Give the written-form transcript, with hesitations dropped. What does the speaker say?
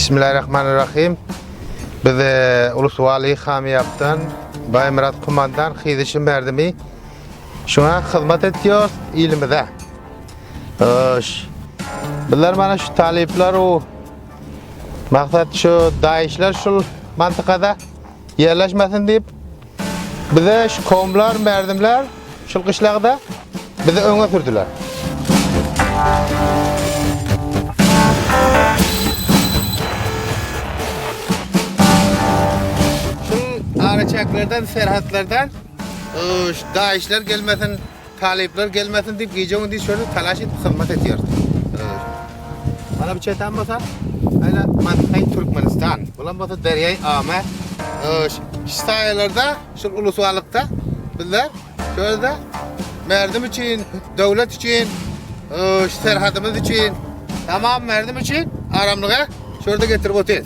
Bismillahirrahmanirrahim. Biz Ulus Wali Hamyýapdan Baýmyrat kumandan Hyzyşy merdimi şuňa hyzmat etýors ilimize. Hoş. Bizler mana şu talyplar u maksat şu daýyşlar şul mantykada ýerleşmesin diýip bize şu komlar, merdimler şul gyşlagda bizi öňe sürdüler. Şul araçäklerden, serhatlardan şu daýyşlar gelmesin, Talyplar gelmesin diýip gije-gündiz şöyle talaş edip hyzmat edýäris. Mana bu çetan bolsa, aýla Mantaý Türkmenistan. Bulam bolsa Derýaý Ame. Şu saýalarda, şu ulusbalykda bizler şöyle merdim üçin, döwlet üçin, şu serhadymyz üçin, tamam merdim üçin aramlyga şurada getirip otyrys.